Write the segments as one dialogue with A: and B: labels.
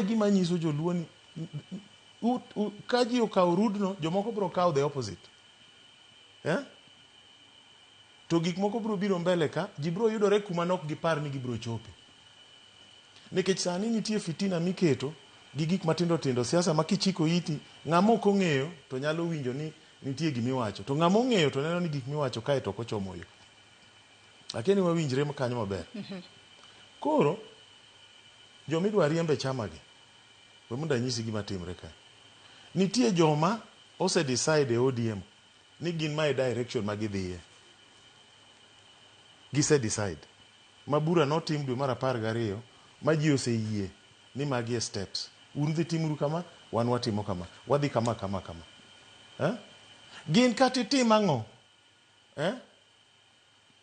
A: Gima nyiso joluo ni ka ji okawo rudno, jomoko biro kawo the opposite. Eh? To gik moko biro biro mbele ka, ji biro yudore kuma nok gipar ni gibiro chope. Nikech sani nitie fitina miketo gi gik matindo tindo, siasa ma kichiko iti, ng'ama ok ong'eyo to nyalo winjo ni nitie gimiwacho. To ng'ama ong'eyo to neno ni gik miwacho kae to ok ochomo yo. Akia ni wawinjre kanyo maber. Koro, joma idwa riemb e chama gi, we mondo anyisi gima timre kae. Nitie joma ose decide e ODM ni gin mae direction ma gidhiye. Gise decide. Ma bura notim dwe mar 12 ma ji oseyie ni magi e steps. Un dhi timuru kama, wan watimo kama. Wadhi kama kama kama. Eh? Gin kata itim ang'o? Eh?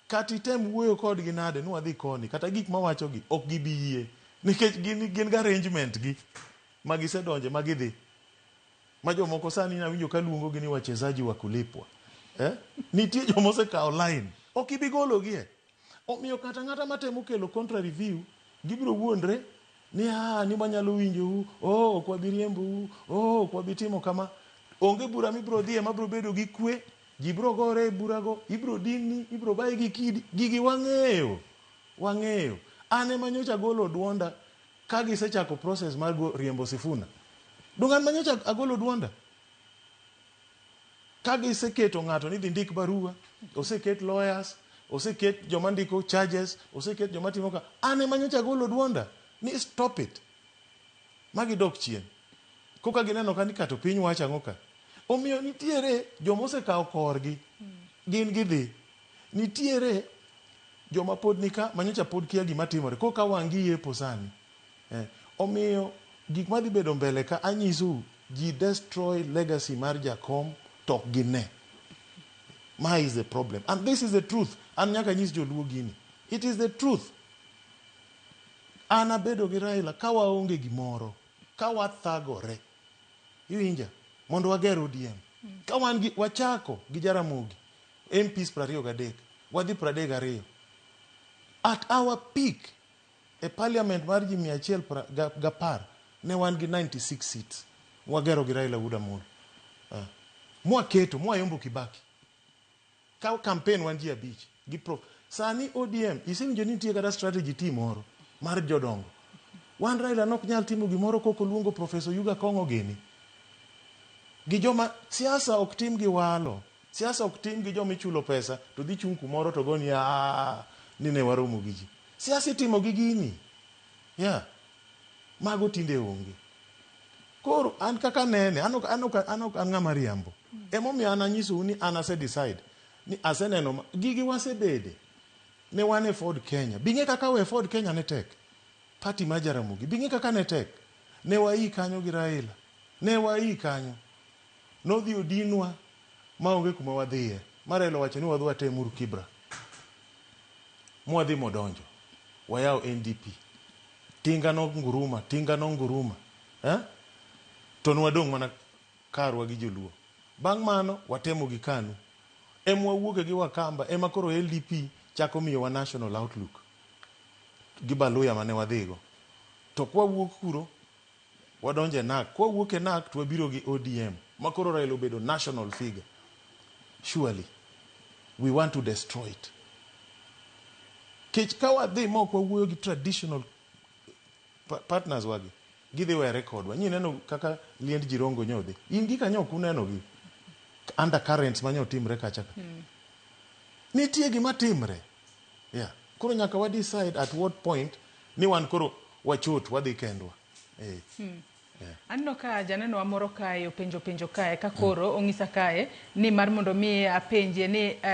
A: Kata item wuoyo kodgi nade ni wadhi koni, kata gik mawachogi ok gibi yie. Nikech gin gi arrangement gi ma gisedonje ma gidhi. Ma jomoko sani nawinjo ka luongo gi ni wachezaji wa kulipwa. Eh? Nitie joma osekawo line. Ok ibi gologie. Omiyo kata ng'ata matemo kelo contrary view, gibiro wuondre ni ah, ni wanyalo winjou, oh, ok wabi riembou, oh, ok wabi timo kama. Onge bura mibiro dhiye mabiro bedo gi kwe, ji biro gore e burago, ibiro dinni, ibiro bayi gi kidi. Gigi wang'eyo, wang'eyo. An ema nyocha agolo duonda ka gisechako process mar riembo Sifuna. Donge an ma nyocha agolo duonda? Ka giseketo ng'ato ni dhi ndik barua, oseket lawyers, oseket joma ndiko charges, oseket joma timo ka, an ema nyocha agolo duonda ni stop it. Ma gidok chien. Koka gineno ka ni kato piny wacho ang'o ka. Omiyo nitiere joma osekawo korgi, gin gidhi. Nitiere joma pod nika manyocha pod kia gima timore, koka wang' gi yepo sani. Eh, omiyo gik madhi bedo mbele ka anyisou ji destroy legacy mar Jakom to ok gine. Ma is the problem. And this is the truth. An nyaka nyis joluo gini. It is the truth. An abedo gi Raila ka waonge gimoro, ka wathagore. Iwinja? Mondo wager ODM. Ka wan gi, wachako gi Jaramogi, MPs 23, wadhi 32. At our peak, e parliament mar ji 110, ne wan gi 96 seats. Mwagero gi Raila Wuod Amolo. Mwaketo, mwayombo Kibaki. Ka campaign wan ji 5 gi pro. Sani ODM, isewinjo ni nitie kata strategy team moro mar jodongo. Wan Raila nok nyal timo gimoro kok oluongo Professor Yuga Kong'o gini. Gi joma siasa ok tim gi walo. Siasa ok tim gi joma ichulo pesa to dhi chung' kumoro to goni ni ne waromo gi ji. Siasa itimo gi gini. Yeah. Mago tinde onge. Koro an kaka nene, an ok an ng'ama riambo. Emomiyo an anyisou ni an ase decide ni aseneno gigi wasebede. Ne wan e Ford Kenya. Bing'e kaka we Ford Kenya ne tek. Party mar Jaramogi. Bing'e kaka ne tek. Ne waii kanyo gi Raila. Ne waii kanyo. Nodhi odinwa maonge kuma wadhiye. Ma Raila owacho ni wadhi watemuru Kibra. Mwadhi modonjo. Wayawo NDP. Tinga no nguruma, tinga no nguruma. Eh? To nwadong' mana karwa gi joluo. Bang' mano, watemo gi KANU. Ema wawuoke gi Wakamba, ema koro LDP chako miyowa national outlook. Gi Baluya mane wadhigo. To kwawuok kuro, wadonjo e NARC. Kwawuok e NARC to wabiro gi ODM. Ma koro Raila obedo national figure. Surely, we want to destroy it. Kech ka wadhi ma ok wawuoyo gi traditional partners wagi, gidhi were kodwa. Nyi neno kaka liend Jirongo nyodhi. In gi kanyo ok uneno gi undercurrents manyo timre kacha ka. Nitie gima timre. Yeah. Koro nyaka wa decide at what point ni wan koro wachot wadhi kendwa. Eh. Yeah.
B: Aneno ka janeno wa moro kae openjo penjo kae ka koro ong'isa kae ni mar mondo mi apenje ni